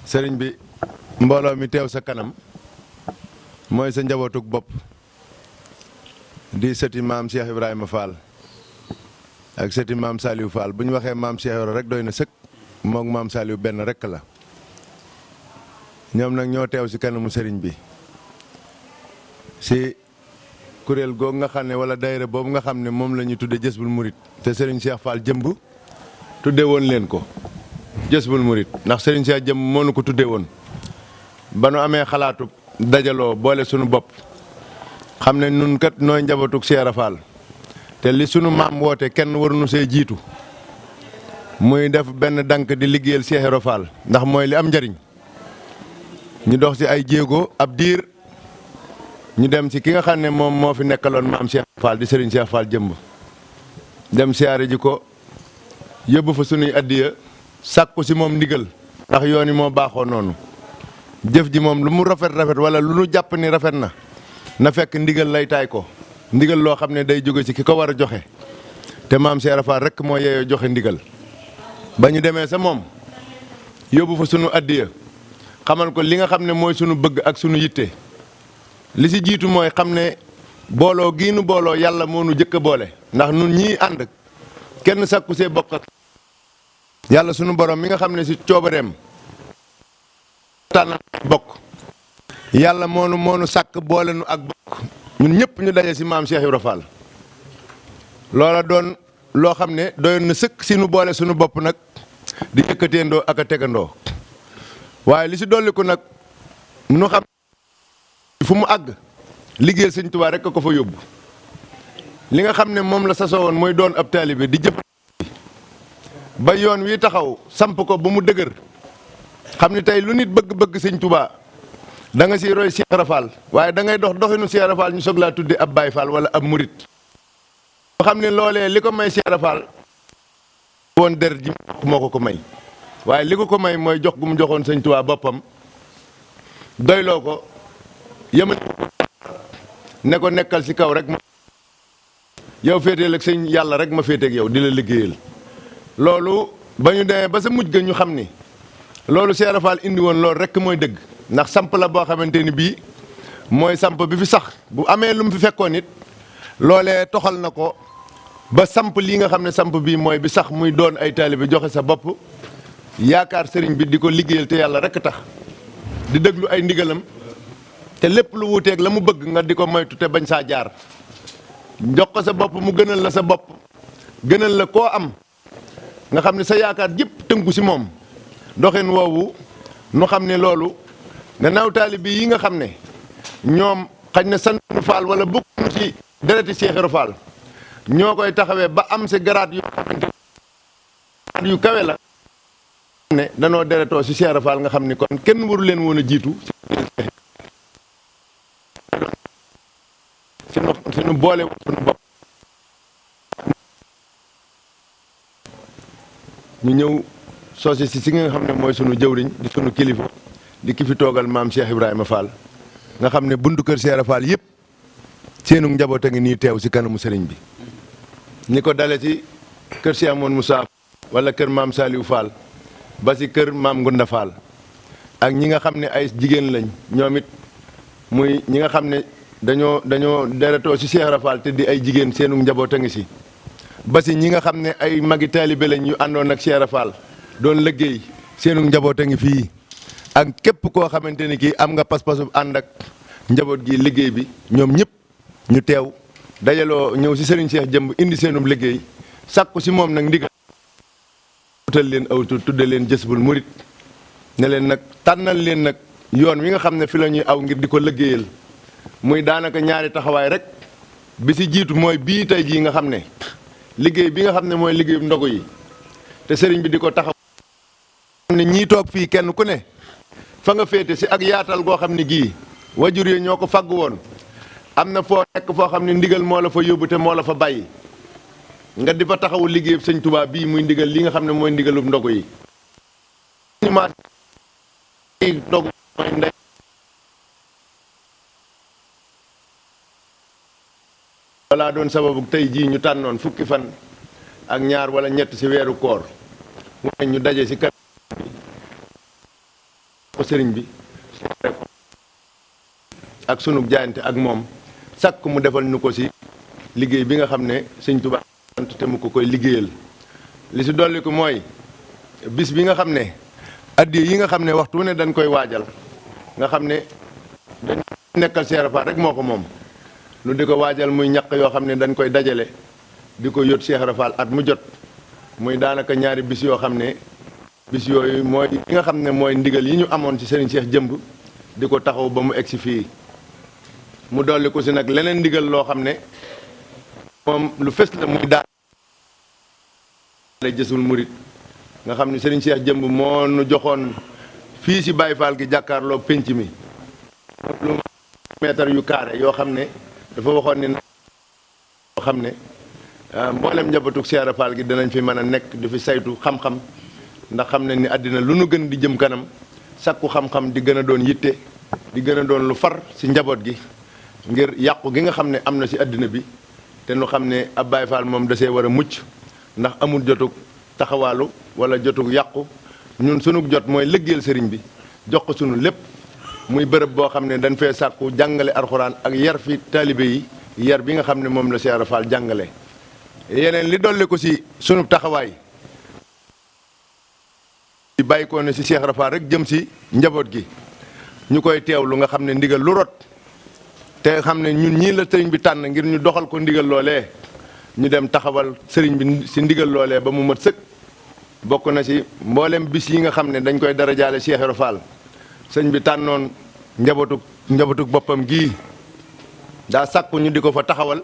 sëriñ bi mbooloo mi teew sa kanam mooy sa njabootug bopp di sëti maam Cheikh Ibrahima Fall ak sëti maam Saliou Fall bu ñu waxee maam Cheikh Ibrahima rek doy na sëkk moog maam Saliou benn rek la ñoom nag ñoo teew si kanamu sëriñ bi si kuréel googu nga xam ne wala daayira boobu nga xam ne moom la ñu tudde Jazbul Murid te sëriñ Cheikh Fall jëmb tudde woon leen ko Jazbul Murid ndax sëriñ Cheikh jëmb moo nu ko tudde woon ba nu amee xalaatu dajaloo boole sunu bopp xam ne nun kat nooy njabootug Cheikh Fall te li sunu maam woote kenn waruñu see jiitu muy def benn dank di liggéeyal Cheikh Fall ndax mooy li am njariñ ñu dox ci ay jéego ab diir ñu dem ci ki nga xam ne moom moo fi nekkaloon maam Cheikh Fall di sëriñ Cheikh Fall jëmb dem siyaare ji ko yóbbu fa sunuy addiya sàkku ci moom ndigal ndax yoon yi moo baaxoo noonu jëf ji moom lu mu rafet rafet wala lu nu jàpp ni rafet na fekk ndigal lay taay ko ndigal loo xam ne day jóge ci ki ko war a joxe te maam Cheikh Fall rek moo yeeyoo joxe ndigal ba ñu demee sa moom yóbbu fa sunu addiya xamal ko li nga xam ne mooy sunu bëgg ak sunu yitte li ci jiitu mooy xam ne booloo gii nu booloo yàlla moo nu jëkk a boole ndax nun ñii ànd kenn sakku see bokk ak yàlla sunu borom mi nga xam ne ci coobareem tànn bokk yàlla moonu sàkk boole nu ak bokk ñun ñëpp ñu daje ci maam Cheikh Ibra Fall loola doon loo xam ne doyoon na sëkk si nu boole sunu bopp nag di yëkkateendoo ak a tegandoo waaye li ci dolliku nag nu xam fu mu àgg liggéeyal Sëñ Tuubaa rek a ko fa yóbbu li nga xam ne moom la sasoo woon mooy doon ab taalibe di jëf ba yoon wi taxaw samp ko ba mu dëgër xam ne tey lu nit bëgg-bëgg Sëñ Tuubaa da nga siy roy Cheikh Ibra Fall waaye da ngay dox doxinu Cheikh Ibra Fall ñu soog laa tudde ab Baay Fall wala ab murit boo xam ne loolee li ko may Cheikh Ibra Fall woon der ji moo ko may waaye li ko may mooy jox gu mu joxoon Sëñ Tuubaa boppam doyloo ko yëmal ne ko nekkal ci kaw rek yow féeteel ak sëñ yàlla rek ma féeteeg yow di la liggéeyal loolu ba ñu demee ba sa mujj ga ñu xam ni loolu Cheikh Ibra Fall indi woon loolu rek mooy dëgg ndax samp la boo xamante ni bii mooy samp bi fi sax bu amee lu mu fi fekkoon it loolee toxal na ko ba samp lii nga xam ne samp bii mooy bi sax muy doon ay taalibe joxe sa bopp yaakaar sëriñ bi di ko liggéeyal te yàlla rek tax di déglu ay ndigalam te lépp lu wuuteeg la mu bëgg nga di ko moytu te bañ saa jaar jox ko sa bopp mu gënal la sa bopp gënal la koo am nga xam ne sa yaakaar jëpp tënku ci moom doxin woowu nu xam ne loolu gannaaw taalibe yi nga xam ne ñoom xañ na sant Fall wala bokkuñu ci dereti Cheikh Ibra Fall ñoo koy taxawee ba am si garaat yu xamante yu kawe la ne danoo deretoo ci Cheikh Ibra Fall nga xam ni kon kenn waru leen woon a jiitu sunu boole sunu bopp ñu ñëw soosi si nga xam ne mooy sunu jëwriñ di sunu kilifa di ki fi toogal maam Cheikh Ibrahima Fall nga xam ne buntu kër Cheikh Ibra Fall yëpp seenu njaboot a ngi nii teew ci kanamu sëriñ bi ñi ko dale ci kër Cheikh Amoon Moussa wala kër maam Saliou Fall ba ci kër maam Ngunda Fall ak ñi nga xam ne ay jigéen lañ ñoom it muy ñi nga xam ne dañoo deretoo ci Cheikh Ibra Fall te di ay jigéen seenu njaboot a ngi ci ba ci ñi nga xam ne ay magi taalibe lañ yu àndoon ak Cheikh Ibra Fall doon liggéey seenu njaboot a ngi fii ak képp koo xamante ni kii am nga pas-pasu ànd ak njaboot gi liggéey bi ñoom ñëpp ñu teew dajaloo ñëw ci Serigne Cheikh jëmb indi seenum liggéey sàkku ci moom nag ndigal utal leen aw tudde leen Jazbul Murid ne leen nag tànnal leen nag yoon wi nga xam ne fi la ñuy aw ngir di ko liggéeyal muy daanaka ñaari taxawaay rek bi ci jiitu mooy bii tey jii nga xam ne liggéey bi nga xam ne mooy liggéeyu ndogu yi te sëriñ bi di ko taxaw xam ne ñii toog fii kenn ku ne fa nga féete ci ak yaatal goo xam ne gii wajur yi ñoo ko faggu woon am na foo nekk foo xam ne ndigal moo la fa yóbbu te moo la fa bàyyi nga di fa taxawu liggéey sëñ Tuubaa bii muy ndigal li nga xam ne mooy ndigalub ndogu yi ndogu mooy ndey loolaa doon sababu tey jii ñu tànnoon fukki fan ak ñaar wala ñett ci weeru koor mu ne ñu daje ci kanam ko sëriñ bi ak sunu jaayante ak moom sàkk mu defal ñu ko ci liggéey bi nga xam ne sëñ Tuubaa sant te mu ko koy liggéeyal. li ci dolli ko mooy bis bi nga xam ne addiya yi nga xam ne waxtu wu ne dañ koy waajal nga xam ne dañ nekkal Cheikh Ibra Fall rek moo ko moom nu di ko waajal muy ñaq yoo xam ne dañ koy dajale di ko yót Cheikh Ibra Fall at mu jot muy daanaka ñaari bis yoo xam ne bis yooyu mooy yi nga xam ne mooy ndigal yi ñu amoon ci Serigne Cheikh Jëmb di ko taxaw ba mu egsi fii mu dolli ko ci nag leneen ndigal loo xam ne moom lu fës la muy daal Jazbul Murid nga xam ne Serigne Cheikh Jëmb moo nu joxoon fii ci Baye Fall gi jàkkaarloo pénc mi lu mètre yu carré yoo xam ne dafa waxoon ni yoo xam ne mboolem njabootug Cheikh Ibra Fall gi danañ fi mën a nekk di fi saytu xam-xam ndax xam ne ni àddina lu nu gën di jëm kanam sakku xam-xam di gën a doon yitte di gën a doon lu far ci njaboot gi ngir yàqu gi nga xam ne am na ci àddina bi te nu xam ne ab Baye Fall moom dasee war a mucc ndax amul jotug taxawaalu wala jotug yàqu ñun sunu jot mooy liggéeyal sëriñ bi jox ko sunu lépp muy bërëb boo xam ne dañ fee sàkku jàngale alxuraan ak yar fi taalibe yi yar bi nga xam ne moom la Cheikh Ibra Fall jàngale. yeneen li dolli ko ci sunu taxawaay di bàyyi ko ne ci Cheikh Ibra Fall rek jëm ci njaboot gi ñu koy teewlu nga xam ne ndigal lu rot te xam ne ñun ñii la sëriñ bi tànn ngir ñu doxal ko ndigal loolee ñu dem taxawal sëriñ bi ci ndigal loolee ba mu mat sëkk. bokk na ci mboolem bis yi nga xam ne dañ koy darajaale Cheikh Ibra Fall sëñ bi tànnoon njabootug boppam gii daa sàkku ñu di ko fa taxawal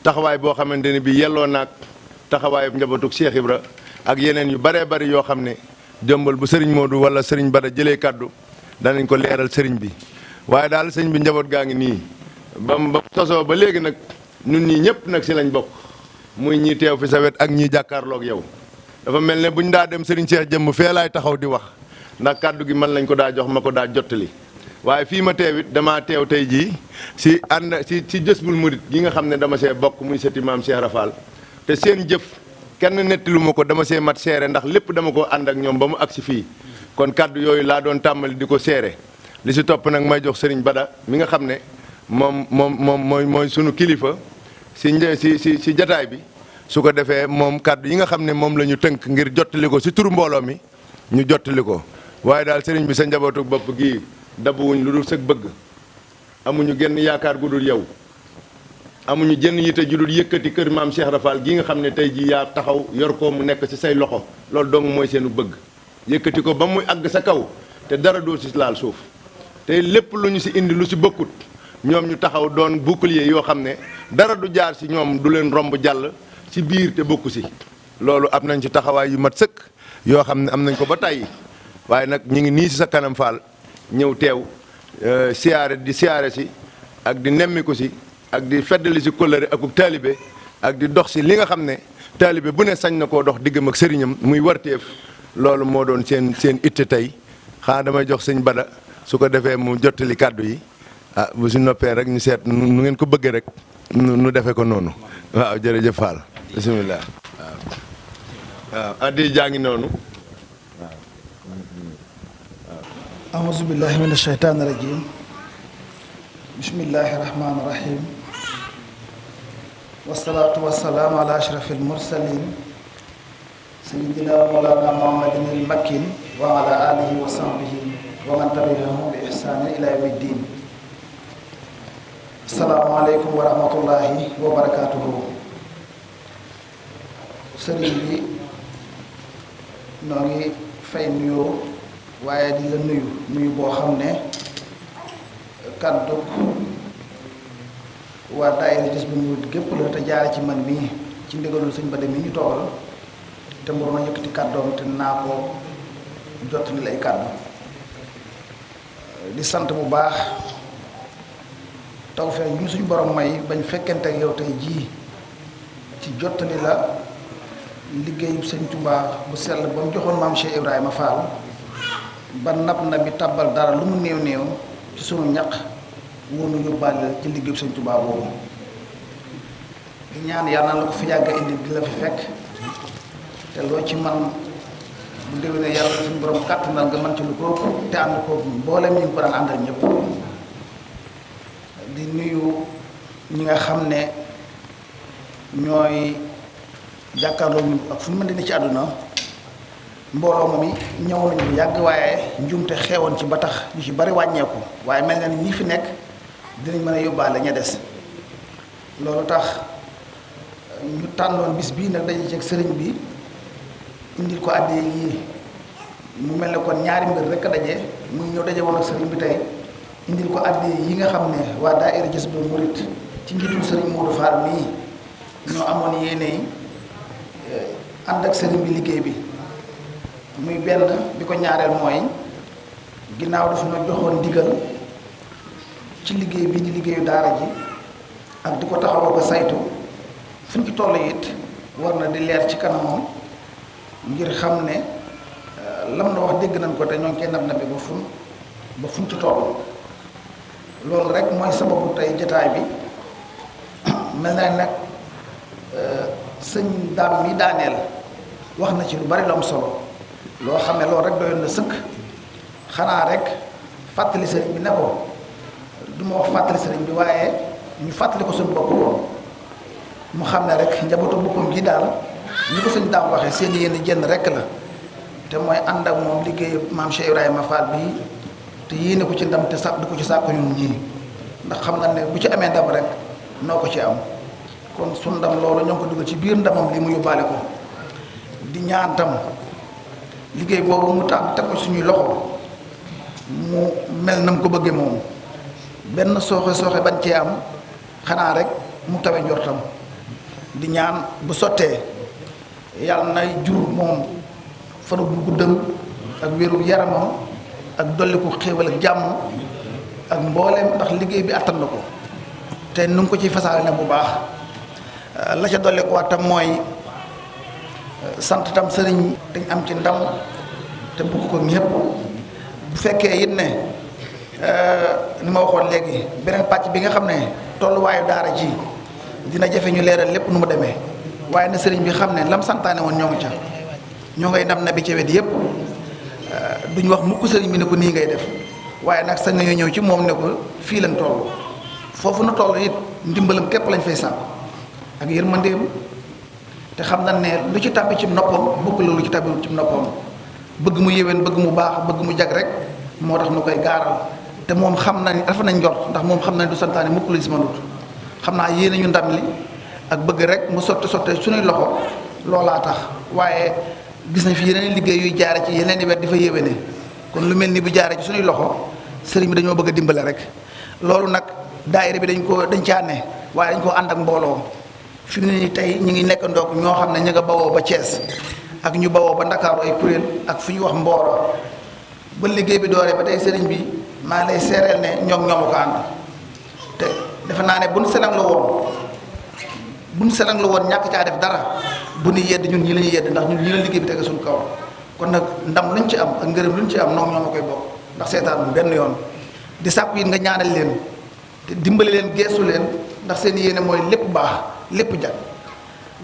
taxawaay boo xamante ne bi yelloo naag taxawaayu njabootug Cheikh Ibra ak yeneen yu baree bari yoo xam ne jëmbal bu sëriñ Modou wala sëriñ Bada jëlee kàddu danañ ko leeral sëriñ bi waaye daal sëñ bi njaboot gaa ngi nii ba sosoo ba léegi nag ñun ñii ñëpp nag ci lañ bokk muy ñii teew fi sa wet ak ñii jàkkaarloog yow dafa mel ne bu ñu daa dem Serigne Cheikh Jëmb fee laay taxaw di wax ndax kàddu gi man lañ ko daa jox ma ko daa jottali waaye fii ma teew it damaa teew tey jii ci ànd ci Jazbul Murid gi nga xam ne dama see bokk muy sëti maam Cheikh Ibra Fall te seen jëf kenn nettilu ma ko dama see mat seere ndax lépp dama ko ànd ak ñoom ba mu agsi fii kon kàddu yooyu laa doon tàmbali di ko seere li ci topp nag may jox Serigne Bada mi nga xam ne moom mooy sunu kilifa ci jataay bi su ko defee moom kàddu yi nga xam ne moom la ñu tënk ngir jottali ko ci turu mbooloo mi ñu jottali ko waaye daal sëriñ bi sa njabootu bopp gii dabuwuñ lu dul sëg bëgg amuñu genn yaakaar gu dul yow amuñu jenn yite ju dul yëkkati kër maam Cheikh Ibra Fall gii nga xam ne tey jii yaa taxaw yor ko mu nekk ci say loxo loolu dong mooy seenu bëgg yëkkati ko ba muy àgg sa kaw te dara doo ci laal suuf te lépp lu ñu ci indi lu ci bokkut ñoom ñu taxaw doon bouclier yoo xam ne dara du jaar ci ñoom du leen romb jàll ci biir te bokku ci loolu am nañ ci taxawaay yu mat sëkk yoo xam ne am nañ ko ba tàyyi waaye nag ñu ngi nii ci sa kanam Fall ñëw teew siyaare ci ak di nemmiku ci ak di feddali ci kóllëre akuk taalibe ak di dox ci li nga xam ne taalibe bu ne sañ na koo dox diggam ak sëriñam muy warteef loolu moo doon seen itte tey xanaa damay jox sëñ Bada su ko defee mu jottali kàddu yi bu si noppee rek ñu seet nu ngeen ko bëggee rek nu defee ko noonu waaw jërëjëf Fall bisimilah waaw addi jaa ngi noonu أعوذ بالله من الشيطان الرجيم بسم الله الرحمن الرحيم والصلاة والسلام على أشرف المرسلين سيدنا مولانا محمد المكين وعلى آله وصحبه ومن تبعهم بإحسان إلى يوم الدين السلام عليكم ورحمة الله وبركاته sëriñ bi noo ngi fay nuyoo waaye di la nuyu boo xam ne kàddu waa daayira Jazbul Murid gépp la te jaare ci man mii ci ndigalul sëñ Bada mi ñu toogal te mu ma yëkkati kàddoom te naa ko jottali lay kàddu di sant bu baax tawfeex ñu suñu borom may bañ fekkente ak yow tey jii ci jottali la liggéeyu sëñ Touba bu sell ba mu joxoon maam Cheikh Ibrahima Fall ba nab na bi tàbbal dara lu mu néew néew ci sunu ñaq wóonu yóbbaale ci liggéeyu sëñ Touba boobu di ñaan yàlla na la ko fi yàgg indi di la fi fekk te loo ci man bu déwénee yàlla suñu borom kàttanal nga mën ci lu ko te ànd ko mboolem ñu ngi ko daan àndal ñëpp di nuyu ñi nga xam ne ñooy jàkkaarloo ñu ak fu ñu mën di ne ci àdduna mbooloo moom yi ñëw nañu bu yàgg waaye njuumte xewoon ci ba tax ñu ci bari wàññeeku waaye mel na ni ñi fi nekk dinañ mën a yóbbaale ña des loolu tax ñu tànnoon bis bii nag daje ceeg sëriñ bi indil ko àddee yii mu mel ne kon ñaari mbir rek a daje muy ñëw daje woon ak sëriñ bi tey indil ko àddee yi nga xam ne waa daayira Jazbul Murid ci njiitul sëriñ Modou Fall mii ñoo amoon yéene yi ànd ak sëriñ bi liggéey bi muy benn bi ko ñaareel mooy ginnaaw dafa na joxoon ndigal ci liggéey bi di liggéeyu daara ji ak di ko taxawoo ko saytu fu ñu ci toll it war na di leer ci kanamam ngir xam ne lam na wax dégg nañ ko te ñoo ngi koy nab nabi ba fu ñu ci toll loolu rek mooy sababu tey jataay bi mel na nag sëñ daam mi daaneel wax na ci lu bari lu am solo loo xam ne loolu rek doyoon na sëkk xanaa rek fàttali sëriñ bi ne ko du ma wax fàttali sëriñ bi waaye ñu fàttali ko suñu bopp woon mu xam ne rek njabootu boppam gi daal ñi ko sëñ daam waxee seen yéen jenn rek la te mooy ànd ak moom liggéeyu maam Cheikh Ibrahima Fall bii te yéene ko ci ndam te sax di ko ci sàkku ñun ñii ndax xam nga ne bu ci amee ndam rek noo ko ci am kon su ndam loolu ñoo ngi ko dugal ci biir ndamam li mu yóbbaale ko di ñaan tam liggéey boobu mu tànn teg ko suñuy loxo mu mel na mu ko bëggee moom benn sooxe bañ cee am xanaa rek mu tawe njortam di ñaan bu sottee yàlla nay jur moom fanu bu guddam ak wéru yaramam ak dolli ko xéewal ak jàmm ak mbooleem ndax liggéey bi attan na ko te nu ngi ko ci fasaale ne bu baax la ca dolli ko waat tam mooy sant tam sëriñ dañ am ci ndam te bugg ko ñépp bu fekkee it ne ni ma waxoon léegi beneen pàcc bi nga xam ne tolluwaayu daara ji dina jafe ñu leeral lépp nu mu demee waaye na sëriñ bi xam ne lam santaane woon ñoo ngi ca ñoo ngay ndam na bi ca wet yépp duñ wax mukk sëriñ bi ne ko nii ngay def waaye nag sañ nañoo ñëw ci moom ne ko fii lañ toll foofu na toll it ndimbalam képp lañ fay sàkku ak yërmandeem te xam na ne lu ci tàbbi ci noppam bokk la lu ci tàbbi ci noppam bëgg mu yéwén bëgg mu baax bëgg mu jag rek moo tax nu koy gaaral te moom xam na ni dafa nañ njort ndax moom xam na ni du santaane mukk lu si mënut xam naa yéene ñu ndam li ak bëgg rek mu sotte suñuy loxo loolaa tax waaye gis nañ fi yeneen liggéey yuy jaare ci yeneen i wet di fa yéwéne kon lu mel ni bu jaare ci suñuy loxo sëriñ bi dañoo bëgg a dimbale rek loolu nag daayira bi dañ caa ne waaye dañ koo ànd ak mbooloo fi mu ne nii tey ñu ngi nekk ndoog ñoo xam ne ñu nga bawoo ba Thiès ak ñu bawoo ba Ndakaaru ay kuréel ak fu ñu wax Mboro ba liggéey bi dooree ba tey sëriñ bi maa ngi lay seereel ne ñoom ñoo ma ko ànd te defe naa ne buñ selang la woon ñàkk caa def dara bu ñu yedd ñun ñi la ñuy yedd ndax ñun ñi la liggéey bi tege suñu kaw kon nag ndam luñ ci am ak ngërëm luñ ci am noonu ñoo ma koy bokk ndax seetaan benn yoon di sàkku it nga ñaanal leen te dimbali leen geesu leen ndax seen yéene mooy lépp baax lépp jag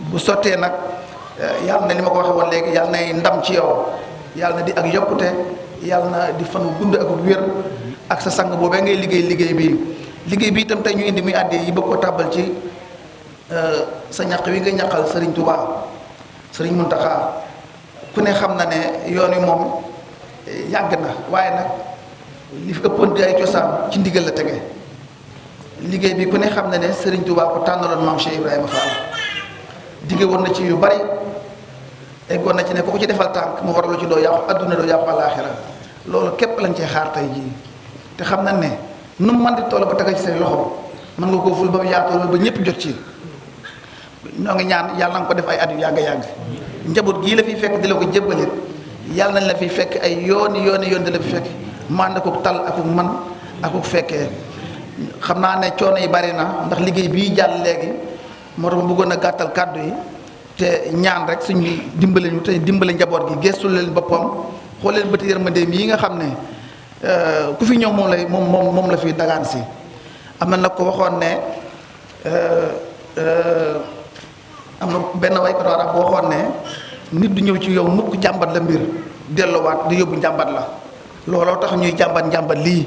bu sottee nag yàlla na li ma ko waxee woon léegi yàlla nay ndam ci yow yàlla na di ak yokkute yàlla na di fan wu gudd ak wér ak sa sang boobee ngay liggéey bi itam tey ñu indi muy àddee yi bëgg ko tàbbal ci sa ñaq wi nga ñaqal sëriñ Touba sëriñ Muntaxa ku ne xam na ne yoon wi moom yàgg na waaye nag li fi ëppoon ay cosaan ci ndigal la tege liggéey bi ku ne xam na ne sëriñ Touba ko tànnaloon maam Cheikh Ibrahima Fall digge woon na ci yu bari eggoon na ci ne ku ko ci defal tànk mu waralu ci doo yàqu adduna doo yàqu alaaxira loolu képp lañ cee xaar tey jii te xam na ne nu mu mën di toll ba tege ci say loxo mën nga koo ful ba mu yaatoo ba ñëpp jot ci ñoo ngi ñaan yàlla nga ko def ay at yu yàgg njaboot gii la fiy fekk di la ko jébbalit yàlla nañ la fiy fekk ay yoon di la fi fekk mànd ko tal akuk man akuk fekkee xam naa ne coono yi bari na ndax liggéey bii jàll léegi moo tax ma bëggoon a gàttal kàddu yi te ñaan rek suñu dimbale ñu te dimbale njaboot gi gestu leen boppam xool leen bëti yërmandeem yi nga xam ne ku fi ñëw moom la fi dagaan si am na nag ko waxoon ne am na benn waykat arab boo xoon ne nit du ñëw ci yow mukk jàmbat la mbir delluwaat di yóbbu njàmbat la looloo tax ñuy njàmbat lii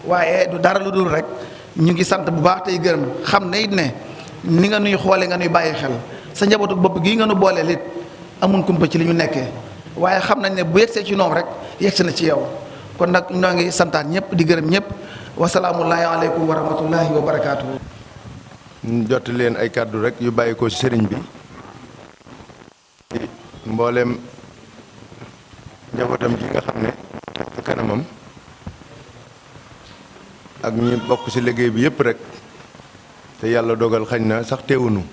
waaye du dara lu dul rek ñu ngi sant bu baax tey gërëm xam ne it ne ni nga nuy xoole nga nuy bàyyi xel sa njabootu bopp gii nga nu booleel it amun kumpa ci li ñu nekkee waaye xam nañ ne bu yegsee ci noom rek yegsi na ci yow kon nag ñoo ngi santaat ñëpp di gërëm ñëpp wasalaamullahi aleykum wa rahmatullahi wa barakaatuhu. ñu jot leen ay kàddu rek yu bàyyi ko ci sëriñ bi mbooleem njabootam gi nga xam ne ci kanamam ak ñi bokk ci liggéey bi yëpp rek te yàlla dogal xañ na sax teewunu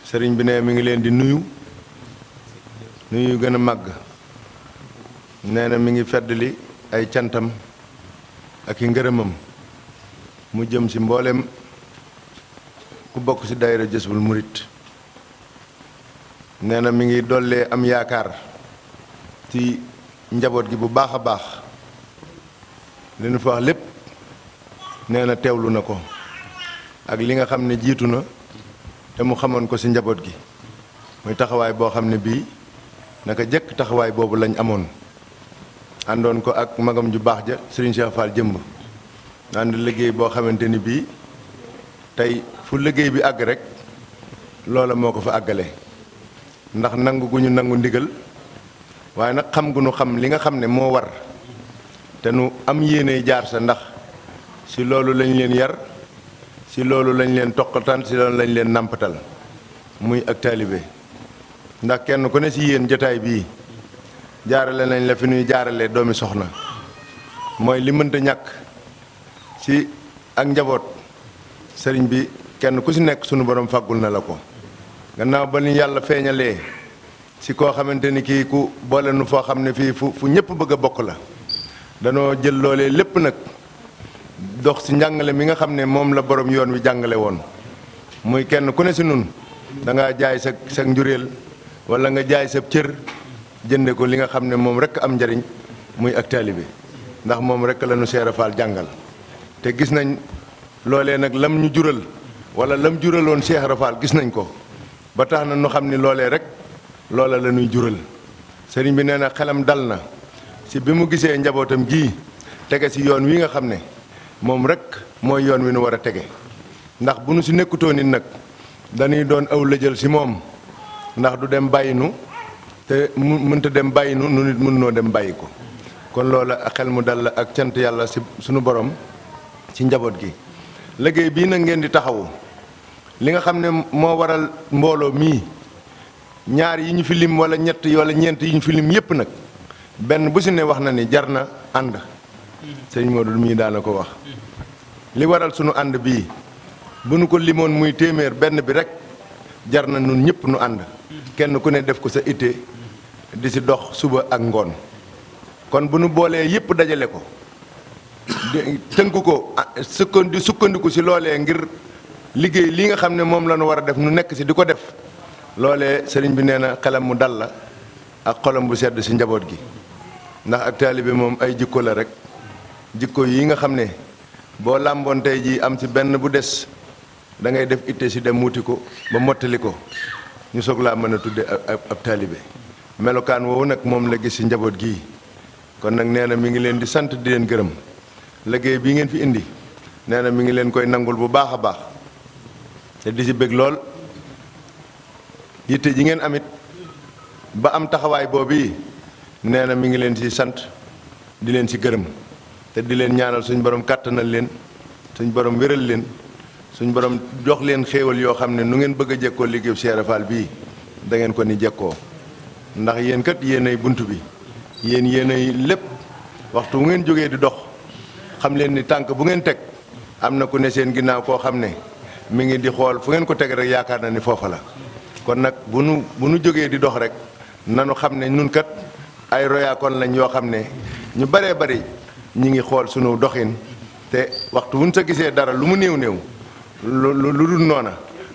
sëriñ bi ne mi ngi leen di nuyu gën a màgg nee na mi ngi feddali ay cantam ak i ngërëmam mu jëm ci mbooleem ku bokk ci daayira Jazbul Murid nee na mi ngi dollee am yaakaar ci njaboot gi bu baax a baax li nu fa wax lépp nee na teewlu na ko ak li nga xam ne jiitu na te mu xamoon ko ci njaboot gi muy taxawaay boo xam ne bii naka jëkk taxawaay boobu lañ amoon àndoon ko ak magam ju baax ja Serigne Cheikh Fall jëmb ànd liggéey boo xamante ni bii tey fu liggéey bi àgg rek loola moo ko fa àggale ndax nangu gu ñu nangu ndigal waaye nag xam gu ñu xam li nga xam ne moo war te nu am yéene jaar sa ndax ci loolu lañ leen yar ci loolu lañ leen toqataan ci loolu lañ leen nàmpatal muy ak taalibe ndax kenn ku ne ci yéen jotaay bii jaarale nañ la fi ñuy jaarale doomi soxna mooy li mënta ñàkk ci ak njaboot sëriñ bi kenn ku ci nekk sunu borom fàggul na la ko gannaaw ba ni yàlla feeñalee ci koo xamante ni kii ku boole nu foo xam ne fii fu ñëpp bëgg a bokk la danoo jël loolee lépp nag dox ci njàngale mi nga xam ne moom la borom yoon wi jàngale woon muy kenn ku ne ci nun da ngaa jaay sa njuréel walla nga jaay sa cër jënde ko li nga xam ne moom rekk am njariñ muy ak taalibe ndax moom rekk la nu Seera Faal jàngal te gis nañ loolee nag lam ñu jural walla lam juraloon Seera Faal gis nañ ko ba tax na nu xam ni loolee rek loola la ñuy jural sëriñ bi nee na xelam dal na ci bi mu gisee njabootam gii tege ci yoon wi nga xam ne moom rek mooy yoon wi nu war a tege ndax bu nu ci nekkutoo nit nag dañuy doon aw lëjal ci moom ndax du dem bàyyi nu te mu mënta dem bàyyi nu nit mën noo dem bàyyi ko kon loola xel mu dal la ak cant yàlla ci sunu borom ci njaboot gi liggéey bii nag ngeen di taxawu li nga xam ne moo waral mbooloo mii ñaar yi ñu fi lim wala ñett wala ñeent yi ñu fi lim yépp nag benn bu ci ne wax na ni jar na ànd sëñ Modou mii daana ko wax li waral sunu ànd bii bu nu ko limoon muy téeméer benn bi rek jar na nun ñëpp nu ànd kenn ku ne def ko sa itte di ci dox suba ak ngoon kon bu nu boolee yépp dajale ko tënk ko sukkandiku ci loolee ngir liggéey li nga xam ne moom la nu war a def nu nekk ci di ko def loolee sëriñ bi nee na xelam mu dal la ak xolam bu sedd ci njaboot gi ndax ak taalibe moom ay jikko la rek jikko yi nga xam ne boo làmboon tey ji am ci benn bu des da ngay def itte ci dem wuti ko ba mottali ko ñu soog laa mën a tudde ab taalibe melokaan woowu nag moom la gis ci njaboot gii kon nag nee na mi ngi leen di sant di leen gërëm liggéey bii ngeen fi indi nee na mi ngi leen koy nangul bu baax a baax te di ci bëgg lool yitte ji ngeen amit ba am taxawaay boobu yi nee na mi ngi leen ci sant di leen ci gërëm te di leen ñaanal suñ borom kàttanal leen suñ borom wéral leen suñ borom jox leen xéewal yoo xam ne nu ngeen bëgg a jekkoo liggéeyu Seera Faal bii da ngeen ko ni jekkoo ndax yéen kat yéenay bunt bi yéenay lépp waxtu bu ngeen jógee di dox xam leen ni tànk bu ngeen teg am na ku ne seen ginnaaw koo xam ne mi ngi di xool fu ngeen ko teg rek yaakaar na ni foofa la kon nag bu nu jógee di dox rek nanu xam ne nun kat ay royaakoon lañ yoo xam ne ñu baree bari ñi ngi xool sunu doxin te waxtu wuñ sa gisee dara lu mu néew néew lu dul noona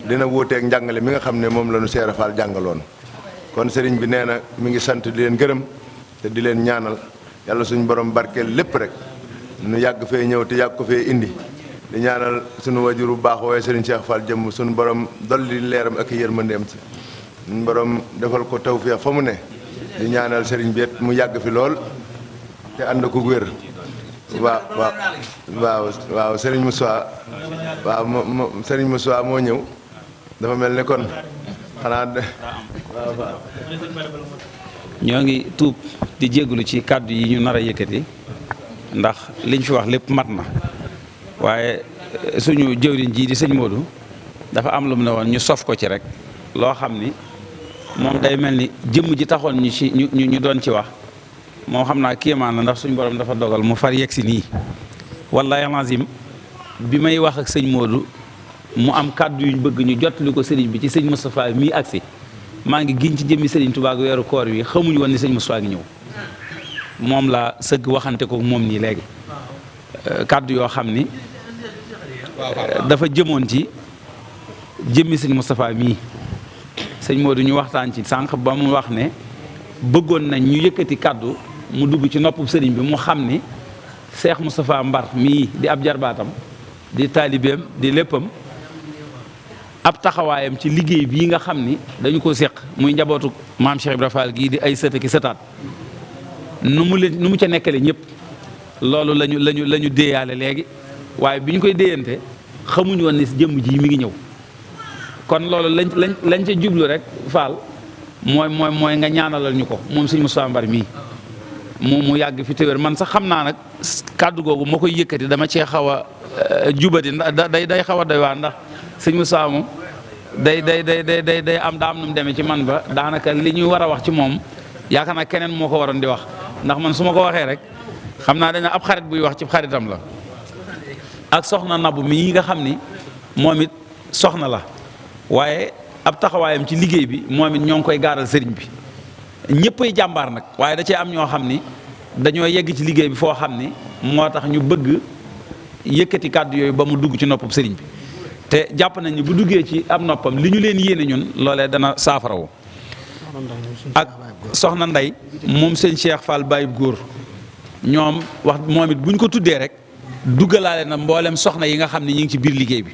dina wuuteeg njàngale mi nga xam ne moom la ñu Seera Faal jàngaloon kon sëriñ bi nee na mi ngi sant di leen gërëm te di leen ñaanal yàlla suñu borom barkeel lépp rek nu yàgg fee ñëw te yàgg ko fee indi di ñaanal sunu wajur bu baax wooye Serigne Cheikh Fall jëmm sunu borom dolli leeram ak yërmandeem ci sunu borom defal ko tawfeex fa mu ne di ñaanal Serigne bi mu yàgg fi lool te ànd ko wér. waaw Serigne Moussa Serigne Moussa moo ñëw dafa mel ne kon xanaa waaw. ñoo ngi tuub di jégalu ci kàddu yi ñu nar a yëkkati ndax liñ fi wax lépp mat na waaye suñu jëwriñ ji di sëñ Modou dafa am lu mu ne woon ñu sof ko ci rek loo xam ni moom day mel ni jëmm ji taxoon ñu doon ci wax moom xam naa kéemaan la ndax suñu borom dafa dogal mu far yegg si nii wallaahi lazim bi may wax ak sëñ Modou mu am kàddu yuñ bëgg ñu jottali ko sëriñ bi ci sëñ Moustapha mii agsi maa ngi giñ ci jëmmi sëriñ Touba ak weeru koor wi xamuñu woon ni sëñ Moustapha ngi ñëw moom laa sëgg waxante ko moom nii léegi kàddu yoo xam ni dafa jëmoon ci jëmmi sëñ Moustapha mii sëñ Modou ñu waxtaan ci sànq ba mu wax ne bëggoon nañ ñu yëkkati kàddu mu dugg ci noppub sëriñ bi mu xam ni Cheikh Moustapha Mbar mii di ab jarbaatam di taalibeem di léppam ab taxawaayam ci liggéey bii nga xam ni dañu ko séq muy njabootu maam Cheikh Ibra Fall gii di ay sët ki sëtaat nu mu ca nekkale ñëpp loolu lañu déeyaale léegi waaye bi ñu koy déyante xamuñu woon ni jëmm ji mi ngi ñëw kon loolu lañ ca jublu rek Fall mooy nga ñaanalal ñu ko moom sëñ Moustapha Mbar mii mu yàgg fi téwér man sax xam naa nag kàddu googu moo koy yëkkati dama cee xaw a jubati day xaw a doy waar ndax sëñ Moustapha moom day am nu mu demee ci man ba daanaka li ñuy war a wax ci moom yaakaar naa keneen moo ko waroon di wax ndax man su ma ko waxee rek xam naa dañ ab xarit buy wax ci xaritam la ak soxna Nabu mii nga xam ni moom it soxna la waaye ab taxawaayam ci liggéey bi moom it ñoo ngi koy gaaral sëriñ bi ñëppay jàmbaar nag waaye da cee am ñoo xam ni dañoo yegg ci liggéey bi foo xam ni moo tax ñu bëgg yëkkati kàddu yooyu ba mu dugg ci noppam sëriñ bi te jàpp nañ ni bu duggee ci am noppam li ñu leen yéene ñun loolee dana saafarawu ak soxna Ndey moom sëñ Cheikh Fall Bayib góor ñoom wax moom it bu ñu ko tuddee rek duggalaale na mboolem soxna yi nga xam ne ñi ngi ci biir liggéey bi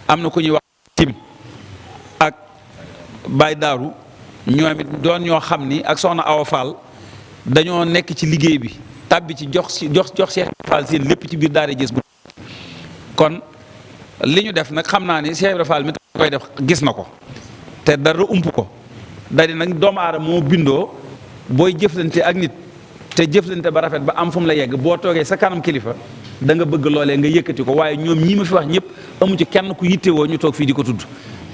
am na ku ñuy wax tim ak Baye Daaru ñoom it doon ñoo xam ni ak soxna Awa Fall dañoo nekk ci liggéey bi tàbbi ci jox Cheikh Fall seen lépp ci biir daara Jës bu kon li ñu def nag xam naa ni Cheikh Ibra Fall mi tax koy def gis na ko te dara ump ko dari nag doomu aadama moo bindoo booy jëflante ak nit te jëflante ba rafet ba am fu mu la yegg boo toogee sa kanam kilifa da nga bëgg loolee nga yëkkati ko waaye ñoom ñii ma fi wax ñëpp amu ci kenn ku yittewoo ñu toog fii di ko tudd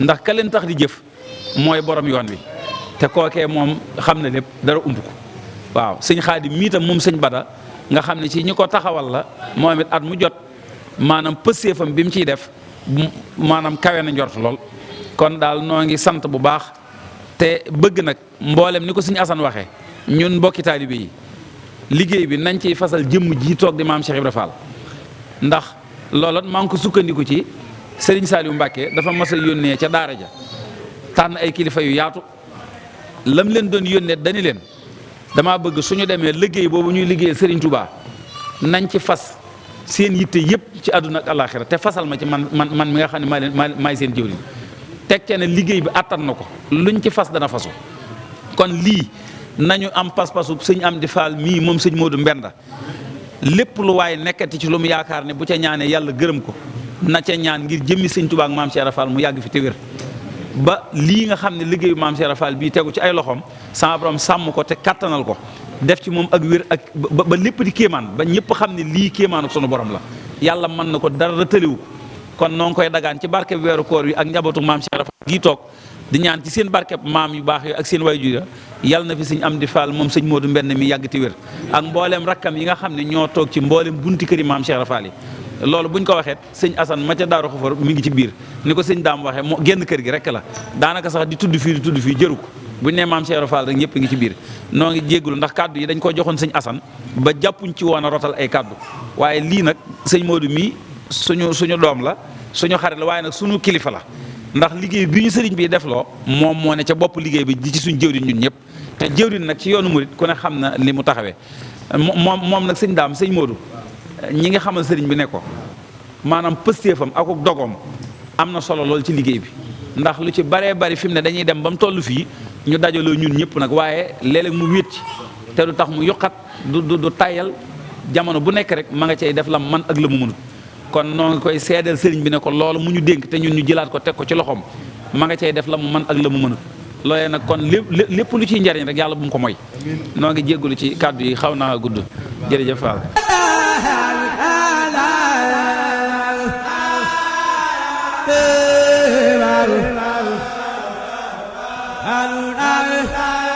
ndax ka leen tax di jëf mooy borom yoon wi te kookee moom xam na lépp dara ump ko waaw sëñ Xaadim mii tam moom sëñ Bada nga xam ne ci ñi ko taxawal la moom it at mu jot maanaam pëseefam bi mu ciy def maanaam kawe na njort lool kon daal noo ngi sant bu baax te bëgg nag mboolem ni ko sëñ Asan waxee ñun mbokki taalibe yi liggéey bi nañ ciy fasal jëmm ji toog di maam Cheikh Ibra Fall ndax looloon maa ngi ko sukkandiku ci Serigne Saliou Mbacke dafa mas a yónnee ca daara ja tànn ay kilifa yu yaatu lam leen doon yónnee dani leen damaa bëgg suñu demee liggéey boobu ñuy liggéeyal Serigne Touba nañ ci fas seen yitte yëpp ci àdduna ak àllaaxira te fasal ma ci man mi nga xam ne maay seen jëwriñ teg ca ne liggéey bi attan na ko luñ ci fas dana fasu kon lii nañu am pas-pasu sëñ Amdi Fall mii moom sëñ Modou Mbenda lépp lu waaye nekkati ci lu mu yaakaar ne bu ca ñaanee yàlla gërëm ko na ca ñaan ngir jëmmi sëñ Touba ak maam Cheikh Ibra Fall mu yàgg fi te wér ba lii nga xam ne liggéeyu maam Cheikh Ibra Fall bii tegu ci ay loxoom sama borom sàmm ko te kattanal ko def ci moom ak wér ak ba lépp di kéemaan ba ñëpp xam ne lii kéemaanu sunu borom la yàlla mën na ko dara tëliwu kon noo ngi koy dagaan ci barke bi weeru koor wi ak njabootu maam Cheikh Ibra Fall gii toog di ñaan ci seen barkeb maam yu baax yooyu ak seen waajur ya yàlla na fi sëñ Amdi Fall moom sëñ Modou Mbenn mi yàgg te wér ak mbooleem rakkam yi nga xam ne ñoo toog ci mbooleem bunti këri maam Cheikh Ibra Fall yi loolu buñ ko waxee sëñ Assane ma ca Daaru Xufar mi ngi ci biir ni ko sëñ Daam waxee moo génn kër gi rek la daanaka sax di tudd fii jëru ko buñ ne maam Cheikh Ibra Fall rek ñëpp ngi ci biir noo ngi jéggulu ndax kaddu yi dañ ko joxoon sëñ Assane ba jàppuñ ci woon a rotal ay kaddu waaye lii nag sëñ Modou mii suñu doom la suñu xarit la waaye nag suñu kilifa la ndax liggéey bi ñu sëriñ bi defloo moom moo ne ca bopp liggéey bi di ci suñ jëwriñ ñun ñëpp te jëwriñ nag ci yoonu murit ku ne xam na li mu taxawee moom nag sëñ Daam sëñ Modou ñi nga xamal sëriñ bi ne ko maanaam pëstéefam ak dogoom am na solo lool ci liggéey bi ndax lu ci baree bari fi mu ne dañuy dem ba mu toll fii ñu dajaloo ñun ñëpp nag waaye léeg-léeg mu wéet ci te du tax mu yokkat du tayal jamono bu nekk rek ma nga cay def la man ak la mu mënut kon noo ngi koy seedal sëriñ bi ne ko loolu mu ñu dénk te ñun ñu jëlaat ko teg ko ci loxoom ma nga cay def la mu man ak la mu mënut loolee nag kon lépp lu ciy njariñ rek yàlla bu mu ko moy noo ngi jéggalu ci kàddu yi xaw naa gudd jërëjëf Fall Hallelujah.